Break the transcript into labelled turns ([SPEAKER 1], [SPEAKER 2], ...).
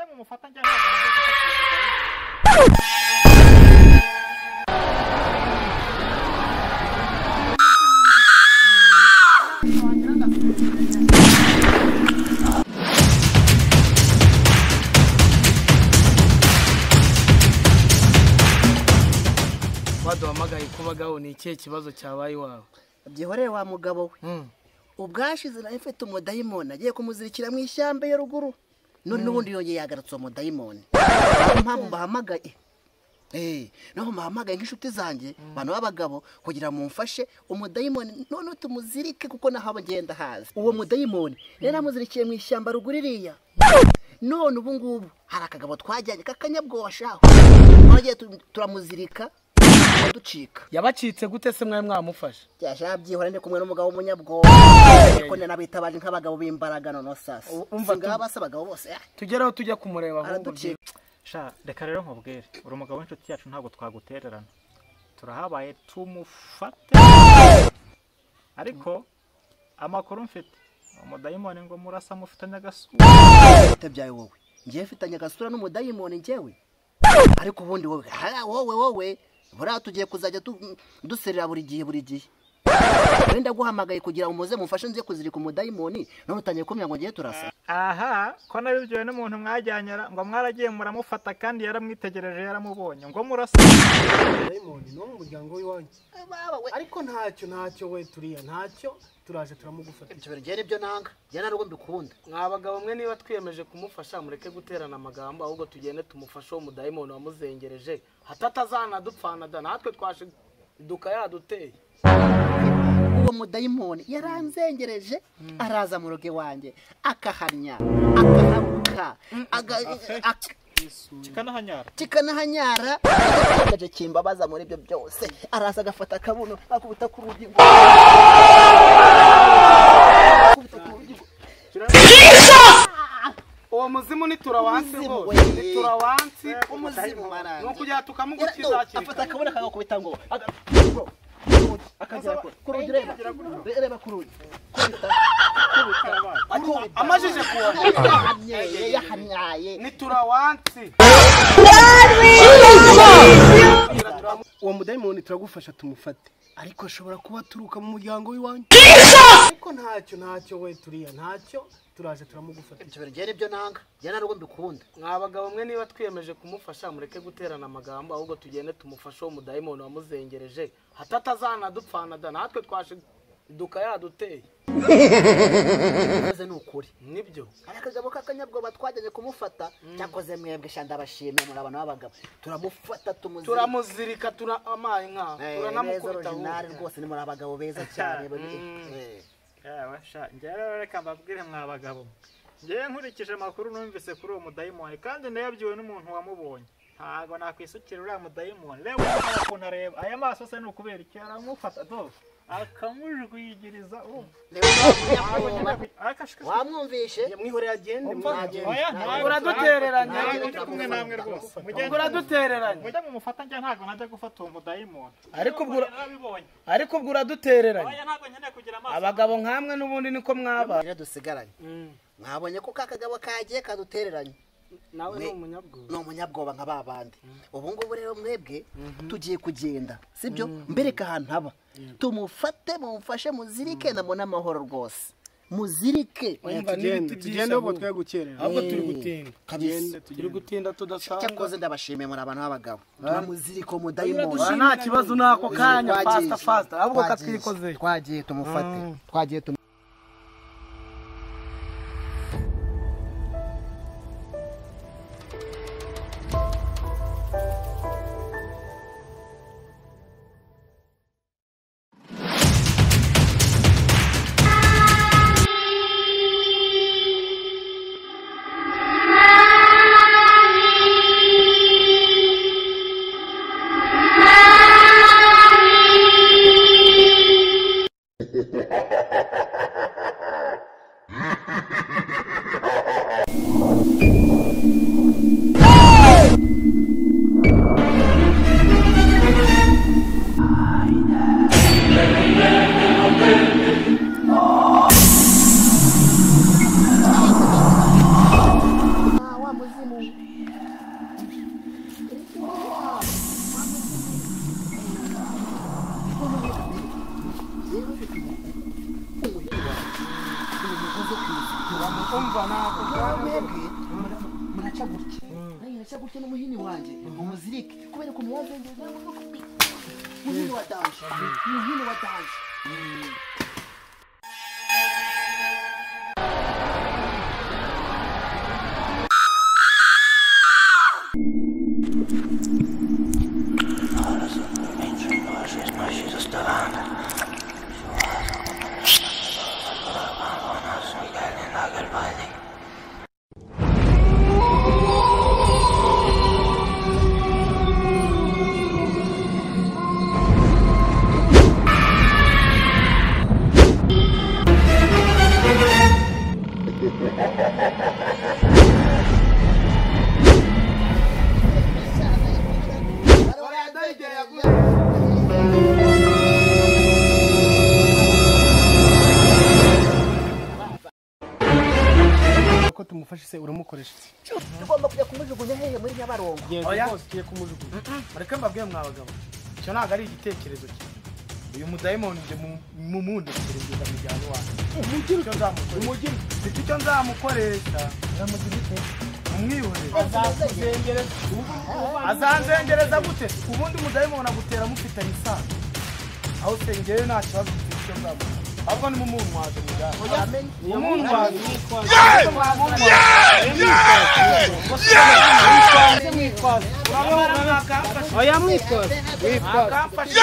[SPEAKER 1] mu mufata njya ntabwo.
[SPEAKER 2] Waduhamagaye kubagaho ni ikihe kibazo cyabaye iwawe?
[SPEAKER 3] Byihorere wa mugabo we. Ubwashize nawe mfite umudayimoni agiye kumuzirikira mu ishyamba ya ruguru. None n'ubundi yongeye yagarutse uwo mudayimoni. Niyo mpamvu mbahamagaye. Naho mbahamagaye nk'inshuti zanjye bantu b'abagabo kugira mumfashe umudayimoni none tumuzirike kuko naho abagenda hazi. Uwo mudayimoni rero amuzirikiye mu ishyamba ruguru iriya. None ubu ngubu hari akagabo twajyanye kakanyabwoba shaho. Twagiye turamuzirika ducika.
[SPEAKER 2] Yabacitse gute se mwe mwamufasha?
[SPEAKER 3] Byasha byihora ndi kumwe n'umugabo w'umunyabwoba. Ariko nabitabaje nk'abagabo b'imbaraga none sasa.
[SPEAKER 2] Umva
[SPEAKER 3] ngaba se abagabo bose.
[SPEAKER 2] Tugeraho tujya kumureba ahubwo.
[SPEAKER 1] Sha reka rero nkubwire, uri umugabo w'inshuti yacu ntabwo twagutererana. Turahabaye tumufate. Ariko amakuru mfite, umudayimoni ngo murasa mufitanye agasura.
[SPEAKER 3] Utabyaye wowe. Ngiye mfitanye agasura n'umudayimoni njyewe. Ariko ubundi wowe, wowe buriya tugiye kuzajya duserera buri gihe buri gihe. Wenda guhamagaye kugira umuze mufashe nze kuzirika umudayimoni none utangiye kumenya ngo ngiye turasa.
[SPEAKER 1] Aha ko nabibyoye n'umuntu mwajyanyara ngo mwaragiye muramufata kandi yaramwitegereje yaramubonye ngo murasa.
[SPEAKER 4] Dayimoni no mu muryango w'iwanyu. Ariko ntacyo we turiya ntacyo turaje turamugufata.
[SPEAKER 3] Ibyo bintu ngiye nanga. Njye narwo mbikunda.
[SPEAKER 2] Mwa bagabo mwe niba twiyemeje kumufasha mureke guterana amagambo ahubwo tugende tumufashe uwo mudayimoni wamuzengereje hatatazana dupfana da natwe twashe duka yaduteye.
[SPEAKER 3] Uwo mudayimoni yaranzengereje araza mu rugo wanjye akahamya akahabuka kikanahanyara akaje kimbabaza muri ibyo byose araza agafata akabuno akubita ku rugi.
[SPEAKER 2] Uwo muzimu ni turawansi rwose, ni turawansi
[SPEAKER 3] umuzimu maranje.
[SPEAKER 2] Nuko ujya tukamugukiza hakiri.
[SPEAKER 3] Afata akabuno akagakubita ngo akagera ku rugi, reba ku rugi.
[SPEAKER 2] Amajije kuwa
[SPEAKER 3] yahamyaye
[SPEAKER 2] ni turawansi.
[SPEAKER 4] Uwo mudayimoni turagufasha tumufate, ariko ashobora kuba aturuka mu muryango w'iwanyu. Ariko ntacyo we turiya ntacyo turaje turamugufata.
[SPEAKER 3] Ibyo bintu ngiye nibyo nanga. Njye narwo mbikunda.
[SPEAKER 2] Mwa bagabo mwe niba twiyemeje kumufasha mureke guterana amagambo ahubwo tugende tumufashe uwo mudayimoni wamuzengereje hatatazana dupfana da natwe twashe duka yaduteye.
[SPEAKER 3] Maze ni ukuri.
[SPEAKER 2] Nibyo.
[SPEAKER 3] Hari akagabo k'akanyabwoba twajyanye kumufata cyakoze mwebwe sha ndabashimiye muri abantu b'abagabo. Turamufata tumuzirika.
[SPEAKER 2] Turamuzirika amaye nka turanamukubita
[SPEAKER 3] ahubwo. Rwose ni muri abagabo beza cyane.
[SPEAKER 1] Yewe sha njye rero reka mbabwire mwa bagabo. Njye nkurikije amakuru numvise kuri uwo mudayimoni kandi nayabyiwe n'umuntu wamubonye. Ntago nakwisukira uriya mudayimoni. Reba ukuntu areba aya maso se ni ukubera iki aramufata do akamujwigiriza urumva.
[SPEAKER 3] Wamwumvishe?
[SPEAKER 4] Mwihoreye agende.
[SPEAKER 2] Uradutereranye.
[SPEAKER 1] Ndi kumwe namwe rwose.
[SPEAKER 2] Uradutereranye.
[SPEAKER 1] Mujya mumufata njye ntago najya gufata uwo mudayimoni.
[SPEAKER 2] Ariko ubwo uradutereranye.
[SPEAKER 1] Oya ntago nkeneye kugira amaso.
[SPEAKER 2] Abagabo nkamwe n'ubundi niko mwaba.
[SPEAKER 3] Rero dusigaranye. Mwabonye ko kakagabo kagiye kadutereranye.
[SPEAKER 2] Nawe ni umunyabwoba.
[SPEAKER 3] Ni umunyabwoba nka babandi. Ubu ngubu rero mwebwe tugiye kugenda, sibyo? Mbereka ahantu haba. Tumufate mumfashe muzirike namona amahoro rwose. Muzirike.
[SPEAKER 4] Tugende ubwo twe gukerera.
[SPEAKER 2] Ahubwo turi gutinda. Turi gutinda tudasanga.
[SPEAKER 3] Cyakoze ndabashimiye muri abantu b'abagabo. Turamuzirika umudayimoni.
[SPEAKER 2] Nta kibazo nako kanya fasta ahubwo katwikoze.
[SPEAKER 3] Twagiye tumufate. Twagiye
[SPEAKER 5] Ha ha ha ha.
[SPEAKER 3] Muraca gutya muraca gutya n'umuhini wanjye umuzirike kubera ukuntu yazengeza muhini wa danje muhini wa danje.
[SPEAKER 4] Ko tumufashe se uramukoresha iki?
[SPEAKER 3] Tugomba kujya kumujugunya hehe muri Nyabarongo?
[SPEAKER 2] Oya tugiye kumujugunya. Mureke mbabwiye mwa bagabo, icyo ntabwo ari igitekerezo cye. Uyu mudayimoni nje mumundekere ngenda mujyana iwanjye. Umugire mfite icyo nzamukoresha. Umwihorere azakuzengereza. Azanzengereza gute? Ubundi umudayimoni agutera mufitanye isano. Aho sengeye nta kibazo mfite icyo nzamukoresha. Ahubwo ni mumuntwaze mujyane. Mumuntwaze.
[SPEAKER 4] Oya mwitwaze.
[SPEAKER 2] Akamfashe.